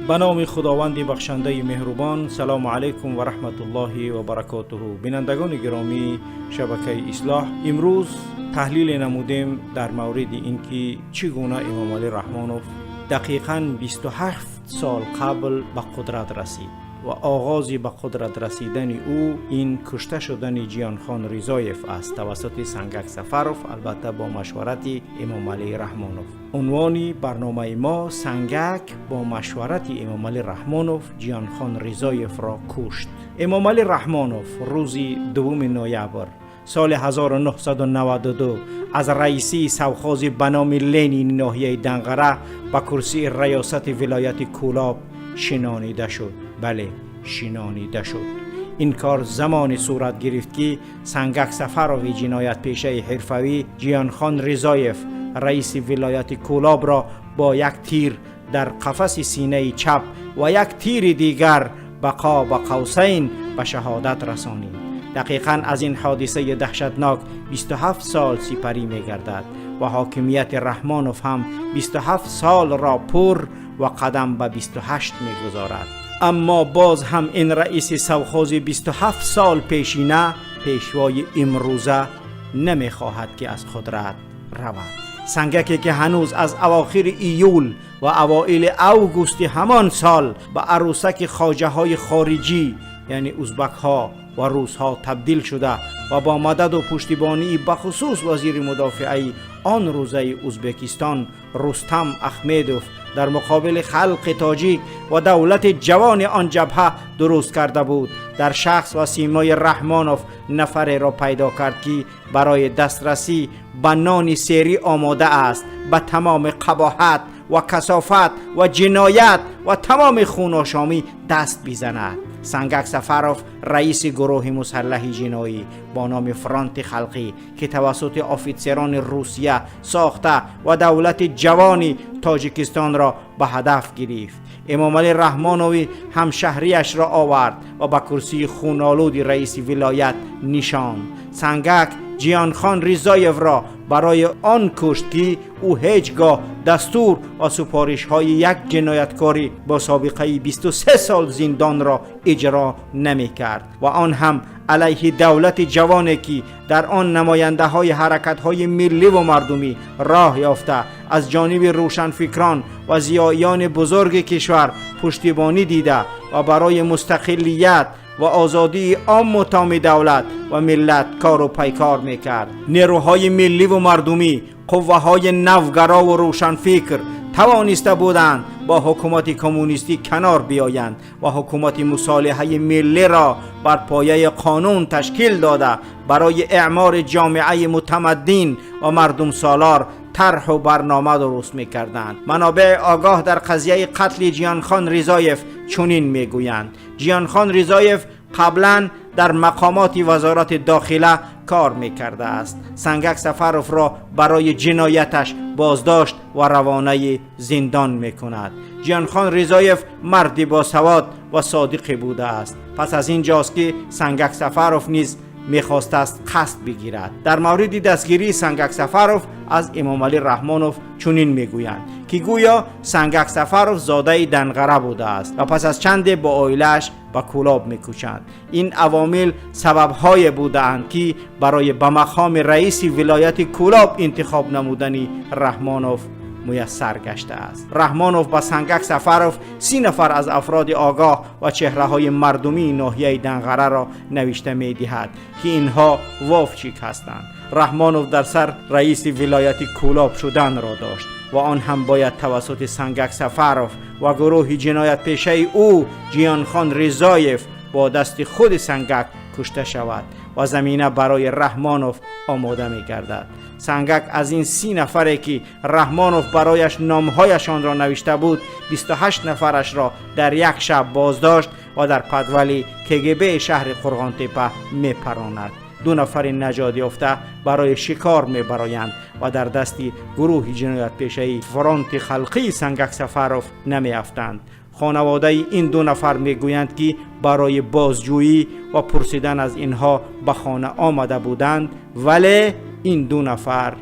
Ба номи Худованди бахшандаи меҳрубон. Салому алайкум ва раҳматуллоҳи ва баракотуҳу. Бинандагони гиромии шабакаи Ислоҳ, имрӯз таҳлиле намудем дар мавриди ин ки чӣ гуна Эмомалӣ Раҳмонов дақиқан 27 сол қабл ба қудрат расид ва оғози ба қудрат расидани ӯ ин кушта шудани Ҷиёнхон Ризоев аст тавассути Сангак Сафаров, албатта бо машварати Эмомалӣ Раҳмонов. Унвони барномаи мо: «Сангак бо машварати Эмомалӣ Раҳмонов Ҷиёнхон Ризоевро кушт». Эмомалӣ Раҳмонов рӯзи 2 ноябр соли 1992 аз раисии совхози ба номи Ленини ноҳияи Данғара ба курсии раёсати вилояти Кӯлоб шинонида шуд. Бале, шинонида шуд. Ин кор замоне сурат гирифт, ки Сангак Сафарови ҷиноятпешаи ҳирфавӣ Ҷиёнхон Ризоев, раиси вилояти Кӯлобро, бо як тир дар қафаси синаи чап ва як тири дигар ба қоба қавсайн ба шаҳодат расонид. Дақиқан аз ин ҳодисаи даҳшатнок 27 сол сипарӣ мегардад ва ҳокимияти Раҳмонов ҳам 27 солро пур ва қадам ба 28 мегузорад. Аммо боз ҳам ин раиси совхози 27 сол пешина, пешвои имрӯза, намехоҳад, ки аз қудрат равад. Сангаке, ки ҳанӯз аз авохири июл ва авоили августи ҳамон сол ба арӯсаки хоҷаҳои хориҷӣ, яъне узбакҳо ва русҳо, табдил шуда ва бо мададу пуштибонии бахусус вазири мудофиаи он рӯзаи Узбекистон Рустам Ахмедов дар муқобили халқи тоҷик ва давлати ҷавони он ҷабҳа дуруст карда буд, дар шахс ва симои Раҳмонов нафареро пайдо кард, ки барои дастрасӣ ба нони серӣ омода аст ба тамоми қабоҳат ва касофат ва ҷиноят ва тамоми хуношомӣ даст бизанад. Сангак Сафаров, раиси гурӯҳи мусаллаҳи ҷиноӣ бо номи Фронти халқӣ, ки тавассути офитсерони Русия сохта ва давлати ҷавони Тоҷикистонро ба ҳадаф гирифт, Эмомалӣ Раҳмонови ҳамшаҳрияшро овард ва ба курсии хунолуди раиси вилоят нишонд. Сангак Ҷиёнхон Ризоевро барои он кушт, ки ӯ ҳеҷ гоҳ дастур ва супоришҳои як ҷинояткорӣ бо собиқаи 23 сол зиндонро иҷро намекард ва он ҳам алайҳи давлати ҷавоне, ки дар он намояндаҳои ҳаракатҳои милливу мардумӣ роҳ ёфта, аз ҷониби рӯшанфикрон ва зиёиёни бузурги кишвар пуштибонӣ дида ва барои мустақиллият ва озодии ому томи давлат ва миллат кору пайкор мекард. Нерӯҳои милливу мардумӣ, қувваҳои навгарову рӯшанфикр тавониста буданд бо ҳукумати коммунистӣ канор биёянд ва ҳукумати мусолиҳаи миллиро бар пояи қонун ташкил дода, барои эъмори ҷомеаи мутамаддин ва мардумсолор тарҳу барнома дуруст мекарданд. Манобеи огоҳ дар қазияи қатли Ҷиёнхон Ризоев чунин мегӯянд: Ҷиёнхон Ризоев қаблан дар мақомоти вазорати дохила кор мекардааст. Сангак Сафаровро барои ҷинояташ боздошт ва равонаи зиндон мекунад. Ҷиёнхон Ризоев марди босавод ва содиқе будааст. Пас аз ин ҷост, ки Сангак Сафаров низ мехостааст қасд бигирад. Дар мавриди дастгирии Сангак Сафаров аз Эмомалӣ Раҳмонов чунин мегӯянд, ки гӯё Сангак Сафаров зодаи Данғара будааст ва пас аз чанде бо оилааш ба Кӯлоб мекӯчанд. Ин авомил сабабҳое будаанд, ки барои ба мақоми раиси вилояти Кӯлоб интихоб намудани Раҳмонов муяссар гаштааст. Раҳмонов ба Сангак Сафаров 30 нафар аз афроди огоҳ ва чеҳраҳои мардумии ноҳияи Данғараро навишта медиҳад, ки инҳо вовчик ҳастанд. Раҳмонов дар сар раиси вилояти Кӯлоб шуданро дошт ва он ҳам бояд тавассути Сангак Сафаров ва гурӯҳи ҷиноятпешаи ӯ Ҷиёнхон Ризоев бо дасти худи Сангак кушта шавад ва замина барои Раҳмонов омода мегардад. Сангак аз ин 30 нафаре, ки Раҳмонов барояш номҳояшонро навишта буд, 28 нафарашро дар як шаб боздошт ва дар подвали КГБ шаҳри Қурғонтепа мепаронад. Ду нафари наҷот ёфта барои шикор мебароянд ва дар дасти гурӯҳи ҷиноятпешаи Фронти халқии Сангак Сафаров намеафтанд. Хонаводаи ин ду нафар мегӯянд, ки барои бозҷӯӣ ва пурсидан аз инҳо ба хона омада буданд, вале ин ду нафар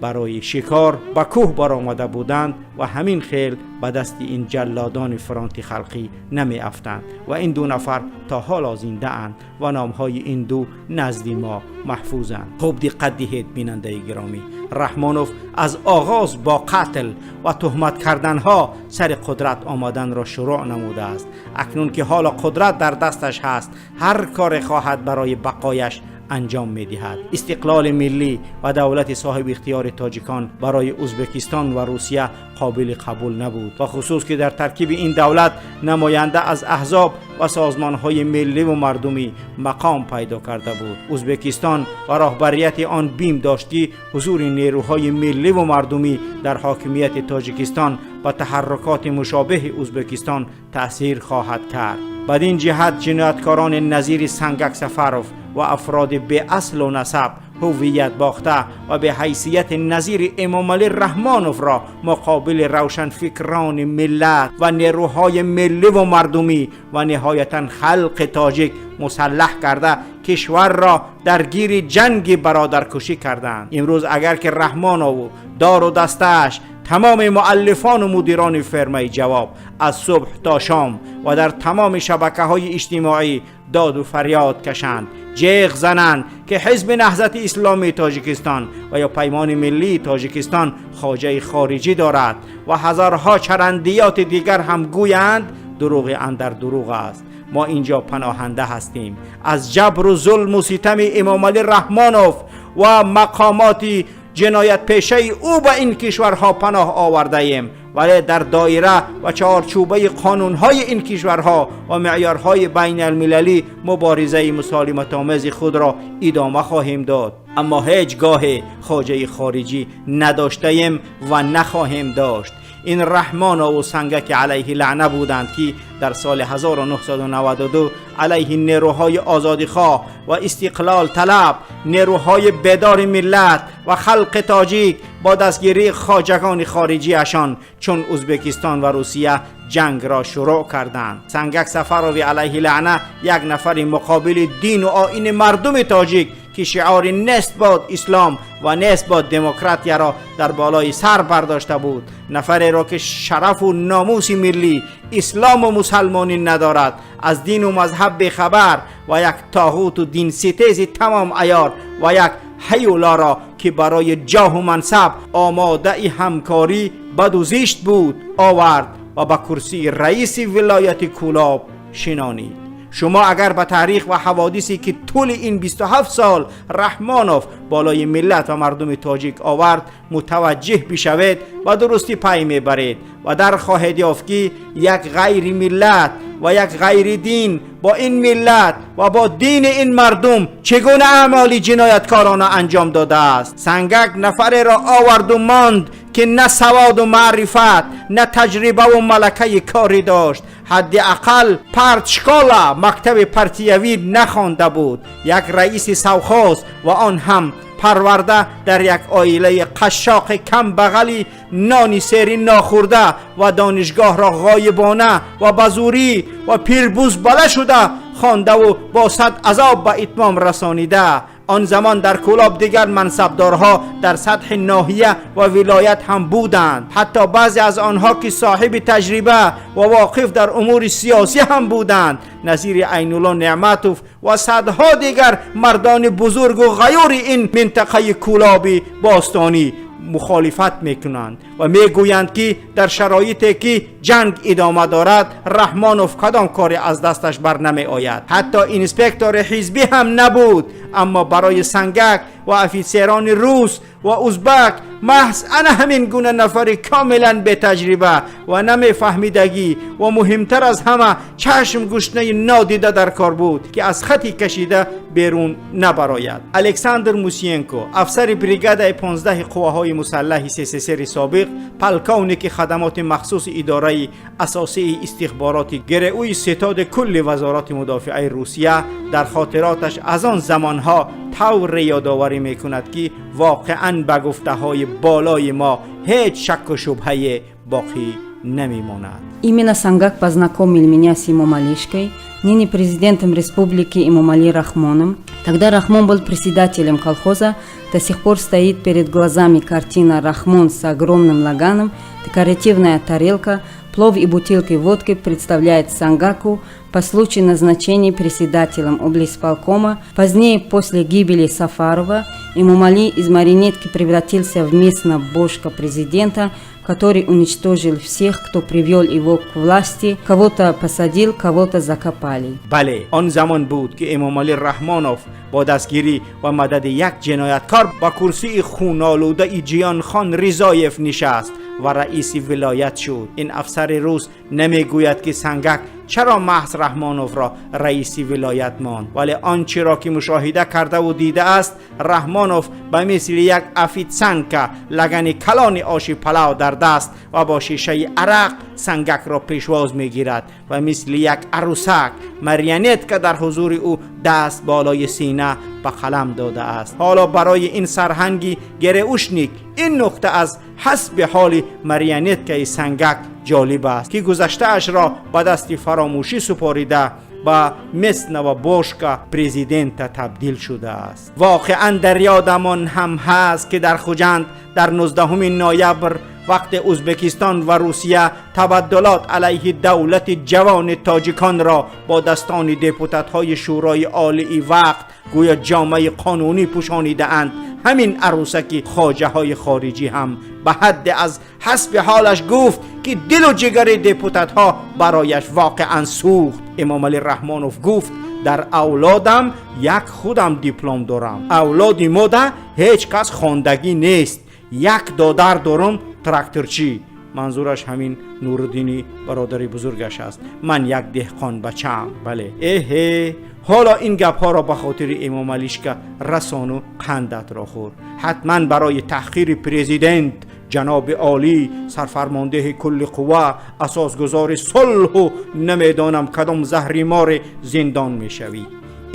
Барои шикор ба кӯҳ баромада буданд ва ҳамин хел ба дасти ин ҷаллодони фронти халқӣ намеафтанд. Ва ин ду нафар то ҳоло зиндаанд ва номҳои ин ду назди мо маҳфузанд. Хуб диққат диҳед, бинандаи гиромӣ, Раҳмонов аз оғоз бо қатл ва туҳмат карданҳо сари қудрат омаданро шурӯъ намудааст. Акнун ки ҳоло қудрат дар дасташ ҳаст, ҳар коре хоҳад барои бақояш анҷом медиҳад. Истиқлоли миллӣ ва давлати соҳиби ихтиёри тоҷикон барои Ӯзбекистон ва Русия қобили қабул набуд ва хусус ки дар таркиби ин давлат намоянда аз аҳзоб ва созмонҳои миллӣ ва мардумӣ мақом пайдо карда буд. Ӯзбекистон ва роҳбарияти он бим дошт, ки ҳузури нерӯҳои миллӣ ва мардумӣ дар ҳокимияти Тоҷикистон ба таҳаррукоти мушобеҳи Ӯзбекистон таъсир хоҳад кард. Бадин ҷиҳат ҷинояткорони назири Сангак Сафаров ва афроди беаслу насаб, ҳуввият бохта ва беҳайсияти назири Эмомалӣ Раҳмоновро муқобили равшанфикрони миллат ва нерӯҳои миллӣ ва мардумӣ ва ниҳоятан халқи тоҷик мусаллаҳ карда, кишварро даргири ҷанги бародаркушӣ карданд. Имрӯз агар ки Раҳмонову дору дастааш, тамоми муаллифону мудирони фермаи ҷавоб аз субҳ то шом ва дар тамоми шабакаҳои иҷтимоӣ доду фарёд кашанд, ҷеғ зананд, ки Ҳизби Наҳзати Исломии Тоҷикистон ва ё Паймони Миллии Тоҷикистон хоҷаи хориҷӣ дорад ва ҳазорҳо чарандиёти дигар ҳам гӯянд, дурӯғи андар дурӯғ аст. Мо инҷо паноҳанда ҳастем аз ҷабру зулму ситами Эмомалӣ Раҳмонов ва мақомоти ҷиноятпешаи ӯ ба ин кишварҳо паноҳ овардаем, вале дар доира ва чаҳорчӯбаи қонунҳои ин кишварҳо ва меъёрҳои байналмилалӣ муборизаи мусолиматомези худро идома хоҳем дод. Аммо ҳеҷ гоҳе хоҷаи хориҷӣ надоштаем ва нахоҳем дошт. Ин Раҳмонову Сангаки алайҳи лаъна буданд, ки дар соли 1992 алайҳи нерӯҳои озодихоҳ ва истиқлол талаб, нерӯҳои бедори миллат ва халқи тоҷик бо дастгирии хоҷагони хориҷиашон чун Ӯзбекистон ва Русия ҷангро шурӯъ карданд. Сангак Сафарови алайҳи лаъна як нафари муқобили дину оини мардуми тоҷик, ки шиори «Нест бод ислом ва нест бод демократияро» дар болои сар бардошта буд, нафареро ки шарафу номуси миллӣ, ислому мусалмонӣ надорад, аз дину мазҳаб бехабар ва як тоғуту динситези тамом аёр ва як ҳаюлоро, ки барои ҷоҳу мансаб омодаи ҳамкорӣ баду зишт буд, овард ва ба курсии раиси вилояти Кӯлоб шинонид. Шумо агар ба таърих ва ҳаводисе, ки тӯли ин 27 сол Раҳмонов болои миллат ва мардуми тоҷик овард, мутаваҷҷеҳ бишавед, ба дурустӣ пай мебаред ва дар хоҳед ёфт, ки як ғайри миллат ва як ғайри дин бо ин миллат ва бо дини ин мардум чӣ гуна аъмоли ҷинояткорона анҷом додааст. Сангак нафареро оварду монд, ки на саводу маърифат, на таҷрибаву малакаи корӣ дошт, ҳадди ақал партшкола, мактаби партиявӣ нахонда буд. Як раиси совхоз ва он ҳам парварда дар як оилаи қашшоқи камбағали нони сери нохӯрда ва донишгоҳро ғоибона ва ба зӯрӣ ва пирбузбала шуда хондаву бо сад азоб ба итмом расонида. Он замон дар Кӯлоб дигар мансабдорҳо дар сатҳи ноҳия ва вилоят ҳам буданд, ҳатто баъзе аз онҳо, ки соҳиби таҷриба ва воқиф дар умури сиёсӣ ҳам буданд, назири Айнулло Неъматов ва садҳо дигар мардони бузургу ғаюри ин минтақаи Кӯлоби бостонӣ, мухолифат мекунанд ва мегӯянд, ки дар шароите ки ҷанг идома дорад, Раҳмонов кадом коре аз дасташ бар намеояд. Ҳатто инспектори ҳизбӣ ҳам набуд. Аммо барои Сангак ва офитсерони рус ва узбак маҳз ана ҳамин гуна нафари комилан бетаҷриба ва намефаҳмидагӣ ва муҳимтар аз ҳама чашм гушнаи нодида дар кор буд, ки аз хати кашида берун набарояд. Александр Мусиенко, афсари бригадаи 15 қувваҳои мусаллаҳи СССРи собиқ, полковники хадамоти махсуси идораи асосии истихбороти ГРУи Ситоди кулли Вазорати мудофиаи Русия, дар хотироташ аз он замонҳо тавре ёдоварӣ мекунад, ки воқеан ба гуфтаҳои болои мо ҳеҷ шакку шубҳае боқӣ намемонад. Именно Сангак познакомил меня с Эмомалишкой, ныне президентом республики Эмомали Рахмоном. Тогда Рахмон был председателем колхоза. До сих пор стоит перед глазами картина: Рахмон с огромным лаганом, декоративная тарелка, плов и бутылки водки представляет Сангаку по случаю назначения председателем облисполкома. Позднее, после гибели Сафарова, Эмомали из марионетки превратился в местного божка президента, который уничтожил всех, кто привел его к власти, кого-то посадил, кого-то закопали. Бале, он замон буд, ки Эмомалӣ Раҳмонов бо дастгирӣ ва мадади як ҷинояткор ба курсии хунолудаи Ҷиёнхон Ризоев нишаст ва раиси вилоят шуд. Ин афсари рус намегӯяд, ки Сангак чаро маҳз Раҳмоновро раиси вилоят монд, вале он чиро ки мушоҳида кардаву дидааст, Раҳмонов ба мисли як официантка лагани калони оши палав дар даст ва бо шишаи арақ Сангакро пешвоз мегирад ва мисли як арӯсак, марионетка, дар ҳузури ӯ даст болои сина ба қалам додааст. Ҳоло барои ин сарҳанги ГРУшник ин нуқта аз ҳасби ҳоли марионеткаи Сангак ҷолиб аст, ки гузаштаашро ба дасти фаромӯшӣ супорида, ба местного божка президента табдил шудааст. Воқеан, дар ёдамон ҳам ҳаст, ки дар Хуҷанд дар 19 ноябр, вақте Ӯзбекистон ва Русия табаддулот алайҳи давлати ҷавони тоҷиконро бо дастони депутатҳои Шӯрои Олии вақт гӯё ҷомаи қонунӣ пӯшонидаанд, ҳамин арӯсаки хоҷаҳои хориҷӣ ҳам ба ҳадде аз ҳасби ҳолаш гуфт, ки дилу ҷигари депутатҳо барояш воқеан сӯхт. Эмомалӣ Раҳмонов гуфт: «Дар авлодам як худам диплом дорам, авлоди мода ҳеҷ кас хондагӣ нест, як додар дорум, тракторчӣ». Манзураш ҳамин Нуруддини бародари бузургаш аст. «Ман як деҳқонбачаам». Бале, эҳе, ҳоло ин гапҳоро ба хотири Эмомалишка расону қандатро хӯр. Ҳатман барои таҳқири президент, ҷаноби олӣ, сарфармондеҳи кулли қувва, асосгузори сулҳу намедонам кадом заҳриморе зиндон мешавӣ.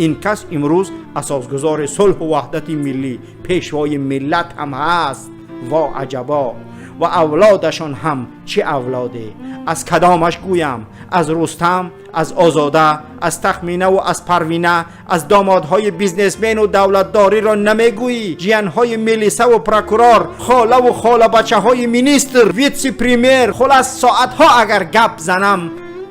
Ин кас имрӯз асосгузори сулҳу ваҳдати миллӣ, пешвои миллат ҳам ҳаст. Во аҷабо! Ва авлодашон ҳам чӣ авлоде! Аз кадомаш гӯям? Аз Рустам, аз Озода, аз Тахминаву аз Парвина, аз домодҳои бизнесмену давлатдориро намегӯӣ, ҷиянҳои милисаву прокурор, холаву холабачаҳои министр, витсе-премьер. Хулас, соатҳо агар гап занам,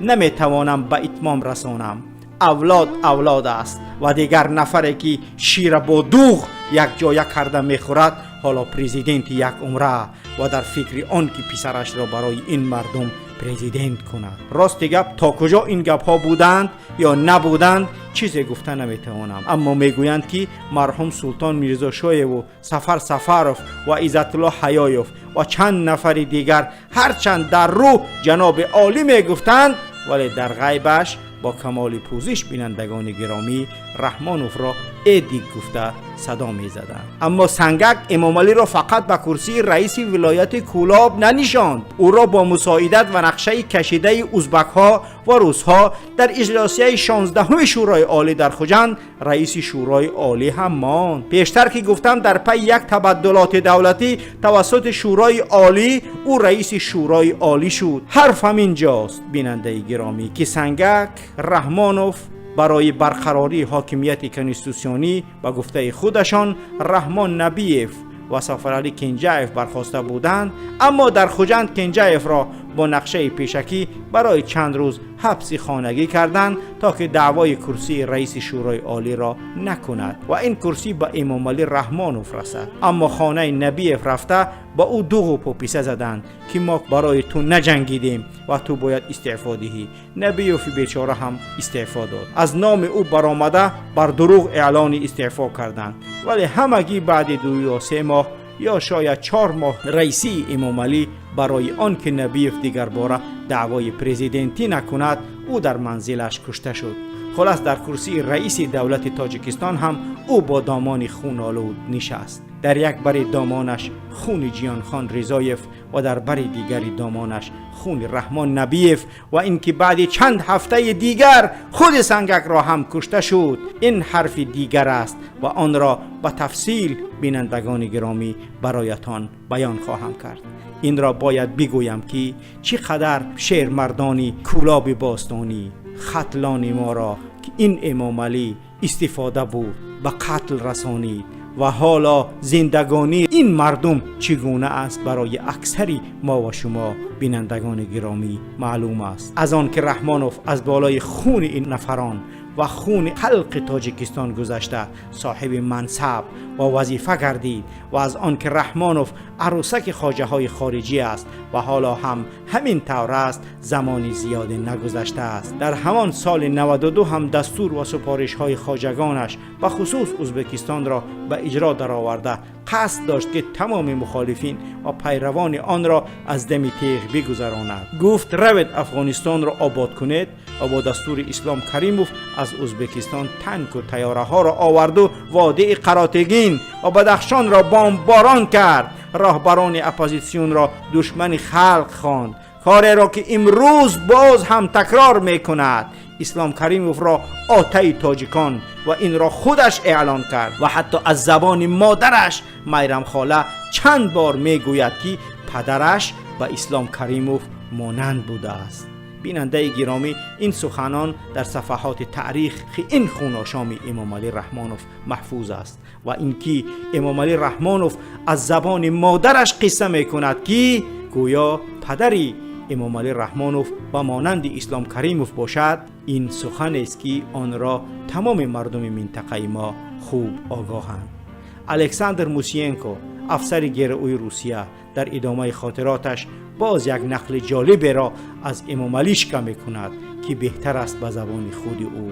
наметавонам ба итмом расонам. Авлод авлод аст. Ва дигар нафаре, ки шира бо дуғ якҷоя карда мехӯрад, ҳоло президенти як умра ва дар фикри он ки писарашро барои ин мардум президент кунад. Рости гап, то куҷо ин гапҳо буданд ё набуданд, чизе гуфта наметавонам, аммо мегӯянд, ки марҳум Султон Мирзошоеву Сафар Сафаров ва Иззатулло Ҳаёев ва чанд нафари дигар ҳарчанд дар рӯ ҷаноби олӣ мегуфтанд, вале дар ғайбаш бо камоли пӯзиш, бинандагони гиромӣ, Раҳмоновро Эдик гуфта садо мезаданд. Аммо Сангак Эмомалиро фақат ба курсии раиси вилояти Кӯлоб нанишонд. Ӯро бо мусоидат ва нақшаи кашидаи узбакҳо ва русҳо дар иҷлосияи 16-уми Шӯрои Олӣ дар Хуҷанд раиси Шӯрои Олӣ ҳам монд. Пештар ки гуфтам, дар пайи як табаддулоти давлатӣ тавассути Шӯрои Олӣ ӯ раиси Шӯрои Олӣ шуд. Ҳарф ҳамин ҷост, бинандаи гиромӣ, ки Сангак Раҳмонов барои барқарории ҳокимияти конститутсионӣ, ба гуфтаи худашон, Раҳмон Набиев ва Сафаралӣ Кенҷаев бархоста буданд, аммо дар Хуҷанд Кенҷаевро бо нақшаи пешакӣ барои чанд рӯз ҳабси хонагӣ карданд, то ки даъвои курсии раиси Шӯрои Олиро накунад ва ин курсӣ ба Эмомалӣ Раҳмонов расад. Аммо хонаи Набиев рафта, ба ӯ дуғу пописа заданд, ки мо барои ту наҷангидем ва ту бояд истеъфо диҳӣ. Набиёви бечора ҳам истеъфо дод. Аз номи ӯ баромада, бар дурӯғ эълони истеъфо карданд, вале ҳамагӣ баъди 2 ё 3 моҳ ё шояд 4 моҳ раисии Эмомалӣ, барои он ки Набиев дигарбора даъвои президентӣ накунад, ӯ дар манзилаш кушта шуд. Хулас, дар курсии раиси давлати Тоҷикистон ҳам ӯ бо домони хунолуд нишаст. Дар як бари домонаш хуни Ҷиёнхон Ризоев ва дар бари дигари домонаш хуни Раҳмон Набиев. Ва ин ки баъди чанд ҳафтаи дигар худи Сангакро ҳам кушта шуд, ин ҳарфи дигар аст ва онро ба тафсил, бинандагони гиромӣ, бароятон баён хоҳам кард. Инро бояд бигӯям, ки чӣ қадар шермардони Кӯлоби бостонӣ, Хатлони моро, ки ин Эмомалӣ истифода бурд. Ба қатл расонид ва ҳоло зиндагонии ин мардум чӣ гуна аст, барои аксари мо ва шумо, бинандагони гиромӣ, маълум аст. Аз он ки Раҳмонов аз болои хуни ин нафарон ва хуни халқи Тоҷикистон гузашта соҳиби мансаб ва вазифа гардид ва аз он ки Раҳмонов арӯсаки хоҷаҳои хориҷӣ аст ва ҳоло ҳам ҳамин тавр аст, замони зиёде нагузаштааст. Дар ҳамон соли 92 ҳам дастур ва супоришҳои хоҷагонаш, ба хусус Ӯзбекистонро, ба иҷро дароварда, қасд дошт, ки тамоми мухолифин ва пайравони онро аз дами теғ бигузаронад. Гуфт: «Равед, Афғонистонро обод кунед», ва бо дастури Ислом Каримов аз Ӯзбекистон танку тайёраҳоро оварду водии Қаротегин ва Бадахшонро бомборон кард. Роҳбарони оппозитсионро душмани халқ хонд, кореро ки имрӯз боз ҳам такрор мекунад. Ислом Каримовро отаи тоҷикон ва инро худаш эълон кард ва ҳатто аз забони модараш Майрамхола чанд бор мегӯяд, ки падараш ба Ислом Каримов монанд будааст. Бинандаи гиромӣ, ин суханон дар сафаҳоти таърихи ин хуношоми Эмомалӣ Раҳмонов маҳфуз аст ва ин ки Эмомалӣ Раҳмонов аз забони модараш қисса мекунад, ки гӯё падари Эмомалӣ Раҳмонов ба монанди Ислом Каримов бошад, ин суханест, ки онро тамоми мардуми минтақаи мо хуб огоҳанд. Александр Мусиенко, афсари ГРУи Русия, дар идомаи хотироташ боз як нақли ҷолиберо аз Эмомалишка мекунад, ки беҳтар аст ба забони худи ӯ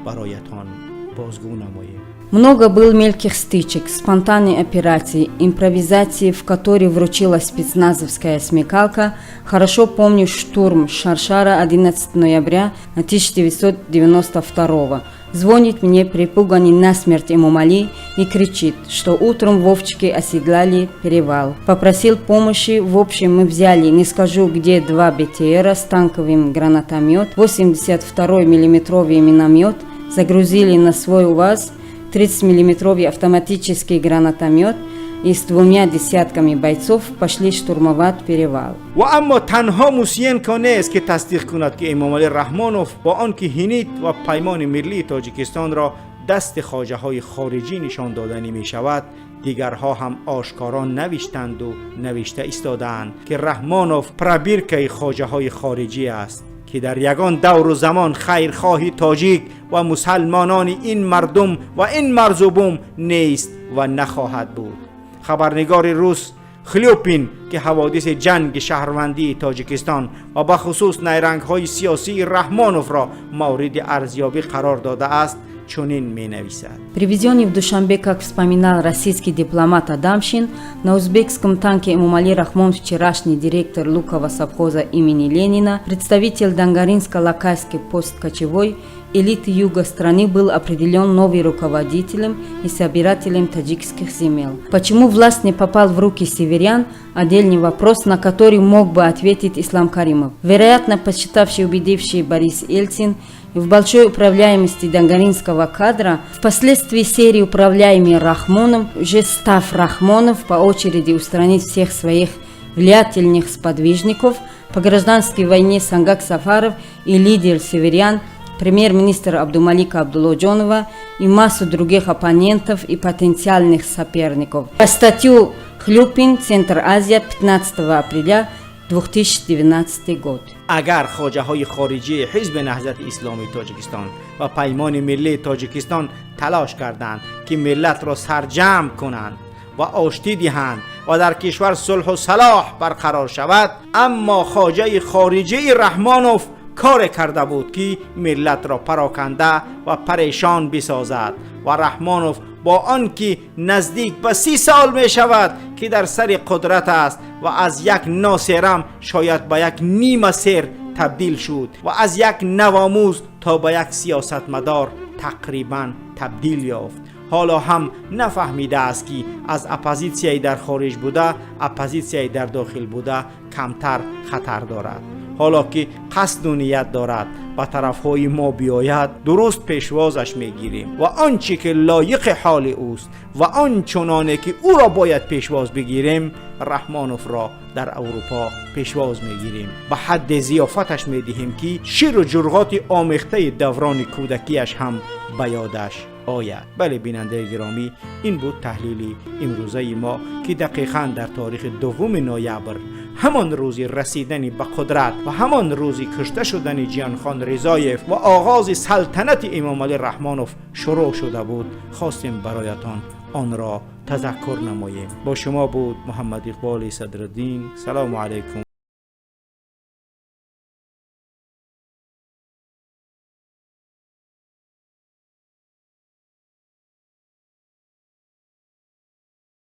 бароятон бозгӯ намоем. Много было мелких стычек, спонтанной операции, импровизации, в которой выручила спецназовская смекалка. Хорошо помню штурм Шаршара 11 ноября 1992. Звонит мне перепуганный насмерть Эмомали и кричит, что утром вовчики оседлали перевал. Попросил помощи, в общем, мы взяли, не скажу где, два БТРа с танковым гранатомет, 82 миллиметровый миномет, загрузили на свой УАЗ, 30-миллиметровый автоматический гранатомет и с двумя десятками бойцов пошли штурмовать перевал. Ва аммо танҳо Мусиенко нест, ки тасдиқ кунад, ки Эмомалӣ Раҳмонов бо он ки ҳинит ва Паймони Миллии Тоҷикистонро дасти хоҷаҳои хориҷӣ нишон доданӣ мешавад, дигарҳо ҳам ошкоро навиштанду навишта истодаанд, ки Раҳмонов пробиркаи хоҷаҳои хориҷӣ аст, ки дар ягон давру замон хайрхоҳи тоҷик ва мусалмонони ин мардум ва ин марзубум нест ва нахоҳад буд. Хабарнигори рус Хлюпин, ки ҳаводиси ҷанги шаҳрвандии Тоҷикистон ва бахусус найрангҳои сиёсии Раҳмоновро мавриди арзёбӣ қарор додааст, чунин менависад. Привезенный в Душанбе, как вспоминал российский дипломат Адамшин, на узбекском танке Эмомали Рахмон, вчерашний директор Лукового совхоза имени Ленина, представитель Дангаринско-Локайской посткочевой элиты юга страны, был определен новым руководителем и собирателем таджикских земель. Почему власть не попал в руки северян – отдельный вопрос, на который мог бы ответить Ислам Каримов. Вероятно, посчитавший, убедивший Борис Ельцин в большой управляемости дангаринского кадра, впоследствии серии управляемый Рахмоном, уже став Рахмонов по очереди устранить всех своих влиятельных сподвижников по гражданской войне Сангак Сафаров и лидер северян, премьер-министр Абдумалика Абдуллоджонова и массу других оппонентов и потенциальных соперников. По статью Хлюпин, Центр Азия, 15 апреля 2012 год. Агар хоҷаҳои хориҷии Ҳизби Наҳзати Исломии Тоҷикистон ва Паймони Миллии Тоҷикистон талош карданд, ки миллатро сарҷамъ кунанд ва оштӣ диҳанд ва дар кишвар сулҳу салоҳ барқарор шавад, аммо хоҷаи хориҷии Раҳмонов коре карда буд, ки миллатро пароканда ва парешон бисозад. Ва Раҳмонов бо он ки наздик ба 30 сол мешавад, ки дар сари қудрат аст ва аз як носерам шояд ба як нима сер табдил шуд ва аз як навомӯз то ба як сиёсатмадор тақрибан табдил ёфт, ҳоло ҳам нафаҳмидааст, ки аз оппозитсияи дар хориҷ буда оппозитсияи дар дохил буда камтар хатар дорад. Ҳоло ки қасду ният дорад ба тарафҳои мо биёяд, дуруст пешвозаш мегирем ва он чӣ ки лоиқи ҳоли ӯст ва он чуноне ки ӯро бояд пешвоз бигирем, Раҳмоновро дар Аврупо пешвоз мегирем, ба ҳадде зиёфаташ медиҳем, ки ширу ҷурғоти омехтаи даврони кӯдакиаш ҳам ба ёдаш ояд. Бале, бинандаи гиромӣ, ин буд таҳлили имрӯзаи мо, ки дақиқан дар таърихи 2 ноябр, ҳамон рӯзи расидани ба қудрат ва ҳамон рӯзи кушта шудани Ҷиянхон Ризоев ва оғози салтанати Эмомалӣ Раҳмонов шурӯъ шуда буд, хостем бароятон онро тазаккур намоем. Бо шумо буд Муҳаммад Иқболи Садриддин. Салому алайкум.